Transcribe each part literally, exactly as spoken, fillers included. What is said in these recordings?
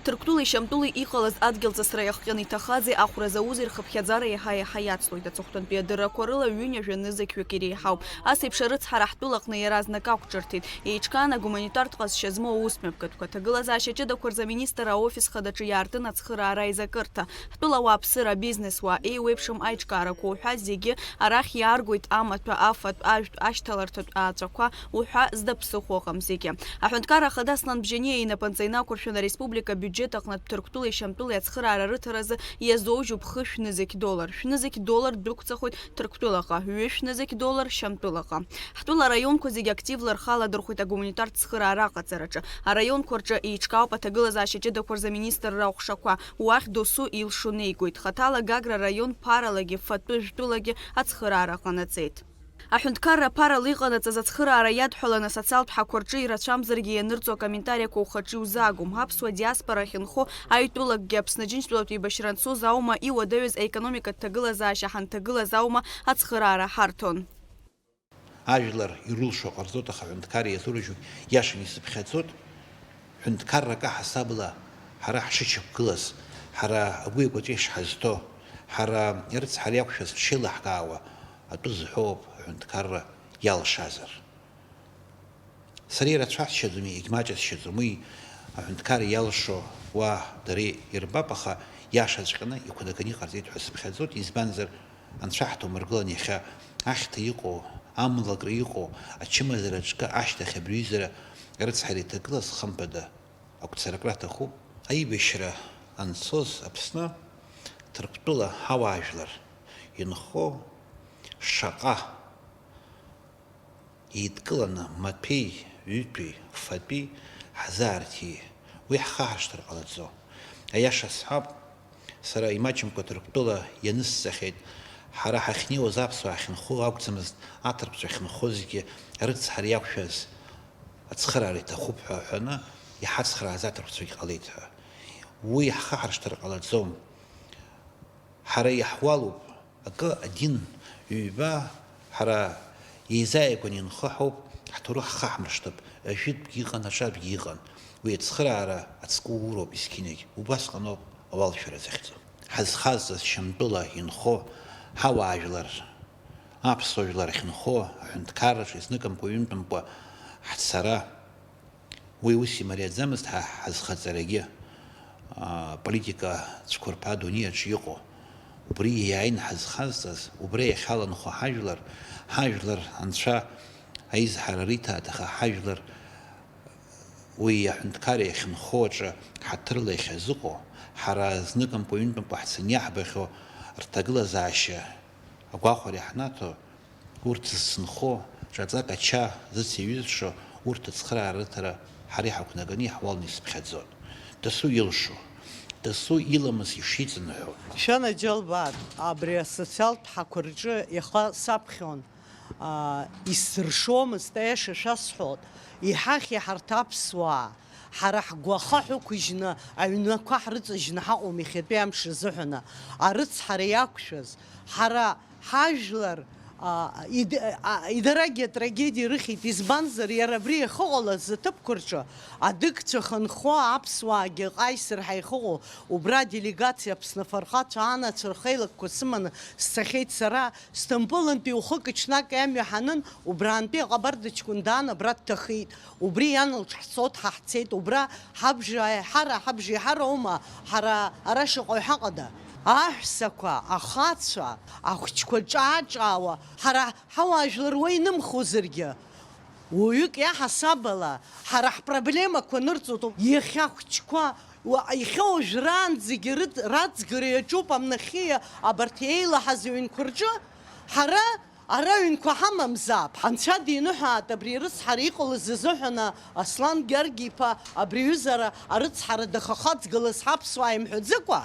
Ҭырқәтәылеи Шьамтәылеи иҟалаз адгьыл ҵысра иахҟьаны иҭахази ахәра заузи рхыԥхьаӡара еиҳа-еиҳа иацлоит. Аҵыхәтәантәи адыррақәа рыла ҩынҩажәа нызқьҩык иреиҳауп. Ас еиԥш арыцҳара ҳтәылаҟны иаразнак ақәҿырҭит. Еиҿкаан агуманитартә ҟазшьа змоу аусмҩаԥгатәқәа. Аҭагылазаашьа ҷыдақәа рзы аминистр аофис хадаҿы иаартын ацхыраара аизакырҭа. Ҳтәылауаа аԥсыра, абизнесуаа, еиуеиԥшым аиҿкаарақәа уҳәа зегьы арахь иааргоит амаҭәа, афатә, ажәтә, ашьҭаларҭатә ааҵәақәа уҳәа зда ԥсыхәа ыҟам зегьы. Аҳәынҭқарра Ахада Аслан Бжьаниа инапынҵа инақәыршәаны ареспублика абиуџьет аҟнытә Ҭырқәтәылеи Шьамтәылеи ацхыраара рыҭаразы иазоужьуп хышә нызқь доллар. Шәнызқь доллар дәықәҵахоит Ҭырқәтәылаҟа, ҩышә нызқь доллар Шьамтәылаҟа. Ҳтәыла араионқәа зегьы активла рхы аладырхәеит агуманитартә цхыраара аҟаҵараҿы. Араионқәа рҿы еиҿкаауп аҭагылазаашьа ҷыдақәа рзы аминистрра аҟәшақәа. Уахь досу илшо неигоит. Хаҭала Гагра араион ԥаралагьы, фатәы жәтәылагьы ацхыраара ҟанаҵеит. Аҳәынҭқарра аԥарала иҟанаҵаз ацхыраара иадҳәаланы асоциалтә ҳақәа рҿы ирацәамзаргьы ианырҵо акомментариақәа ухаҿы иузаагом. Аԥсуа диаспора ахьынхо аҩтәылакгьы Аԥсны Џьынџьтәылатә еибашьра анцоз аума, иуадаҩыз аекономикатә ҭагылазаашьа ҳанҭагылаз аума ацхыраара ҳарҭон. Ажәлар ирылшо ҟарҵоит, аха аҳәынҭқарра иазурыжьуа иашан исыԥхьаӡоит. Ҳәынҭқаррак аҳасабала ҳара ҳшычақәгылаз, ҳара агәи агәаҵәеи шҳазҭо, ҳара ирыцҳара иақәшәаз шеилаҳкаауа атәы зҳәоуп аҳәынҭқарра иалшазар. Сара ирацәасшьаӡом, егьмаҷысшьаӡом, уи аҳәынҭқарра иалшо уа дара ирбап, аха иашаҵәҟьаны иқәнаганы иҟарҵеит ҳәа сыԥхьаӡоит, избанзар, Анцәа ҳҭоумыргылан иахьа ахьҭа иҟоу, амлакра иҟоу, ачымазара аҿкы ашьҭахь абри аҩызара рыцҳара иҭагылаз, хымԥада, агәцаракра аҭахуп. Аибашьра анцоз Аԥсны, Ҭырқәтәыла ҳауаажәлар инхо шаҟа еидкыланы маҭәеи, ҩытәи, фатәи ҳзаарҭи, уи ҳхаҳаршҭыр ҟалаӡом. Аиаша сҳәап, сара имаҷымкәа Ҭырқәтәыла ианысҵахьеит, ҳара ҳахьнеиуаз аԥсуаа ахьынхо акәӡамызт, аҭырқәцәа ахьынхозгьы рыцҳара иақәшәаз ацхыраара иҭахуп ҳәа ҳәаны иҳацхрааз аҭырқәцәагь ҟалеит ҳәа. Уи ҳхаҳаршҭыр ҟалаӡом. Ҳара иаҳуалуп, акы, адин, ҩба, ҳара еизааигәаны инхо ҳауп, ҳҭоурых ҳхаҳмыршҭып, ажәытәгьы иҟан, аҿатәгьы иҟан. Уи ацхыраара ацкы ууроуп есқьынагь, убасҟаноуп ауалшәара захьӡу. Ҳазхазҵаз Шьамтәыла инхо ҳауаажәлар, аԥсуа жәлар ахьынхо аҳәынҭқарраҿы изныкымкәа ҩынтәымкәа ҳцара, Уи ус имариаӡамызт ҳа ҳазхаҵарагьы, аа, политика цәқәырԥа адунеи аҿы иҟоу. Убри иааины ҳазхазҵаз, убра иахьаланхо ҳажәлар, ҳажәлар анцәа аизҳара риҭааит, аха ҳажәлар уи аҳәынҭқарра иахьынхо аҿы ҳаҭырла иахьазыҟоу, ҳара зныкымкәа-ҩынтәымкәа ҳцаны иаҳбахьоу рҭагылазаашьа агәахәара иаҳнаҭо, Урҭ зцынхо, ҿаҵак ача зыцеиҩызшо, урҭ ацхыраара рыҭара ҳара иҳақәнаганы иаҳуалны исыԥхьаӡоит. Дасу илшо, дасу иламыс ишиҵынҳәо. Шәанаџьалбааит, абри асоциалтә ҳақәа рҿы иаха саԥхьон, аа, исзыршомызт, аиаша шәасҳәоит, иҳахьи ҳарҭ аԥсуаа, ҳара ҳгәы ахаҳә ықәыжьны, аҩнқәа ҳрыҵыжьны ҳаҟоума иахьатәи амш азыҳәаны, арыцҳара иақәшәаз, ҳара Ҳажәлар, а, ид-, а, идарагьы атрагедиа рыхьит, избанзар, иара абри иахьыҟалаз аҭыԥқәа рҿы адыгцәа хынхо аԥсуаагьы ҟаисырҳа иахьыҟоу, убра аделегациа Аԥсны афырхацәа анацәа рхеилакқәа сыманы сцахьеит сара, Сҭампылынтәи уахыки-ҽнаки амҩа ҳанын, убраантәи аҟабарда ҷкәын даан абра дҭахеит. Убри иан лҿаҳҵо дҳаҳцеит, убра ҳабжа аиҳара, ҳабжа еиҳара аума, ҳара ара шаҟаҩ ҳаҟада? Аҳәсақәа, ахацәа, ахәыҷқәа ҿаа-ҿаауа, ҳара ҳауаажәлар уа инымхозаргьы, уаҩык иаҳасабала, ҳара ҳпроблемақәа нырҵоит. Иахьа ахәыҷқәа, уа-, иахьа уажәраанӡагьы рыд-, раӡгара иаҿуп амнахьиа абарҭ еилаҳаз аҩнқәа рҿы, ҳара Ара ҩнқәа ҳамамзаап. Анцәа диныҳәааит абри арыцҳара иҟалаз азыҳәан, Аслан Гьаргь-иԥа абри аҩызара арыцҳара дахахаҵгылаз ҳаԥсуаа имҳәаӡакәа,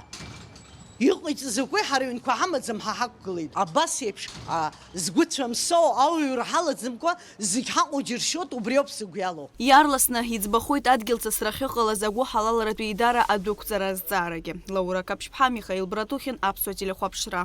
иҟаиҵаз закәи, ҳара ҩнқәа ҳамаӡам, ҳа ҳақәгылеит. Абас еиԥш, а, згәы цәамсоу ауаҩра ҳалаӡамкәа, зегь ҳаҟоу џьыршьоит, убриоуп сыгәы иалоу. Иаарласны иӡбахоит адгьыл ҵысра ахьыҟалаз агәыҳалалратә еидара адәықәҵара азҵаарагьы. Лаура Каԥшьԥҳа, Михаил Братухин, Аԥсуа телехәаԥшра.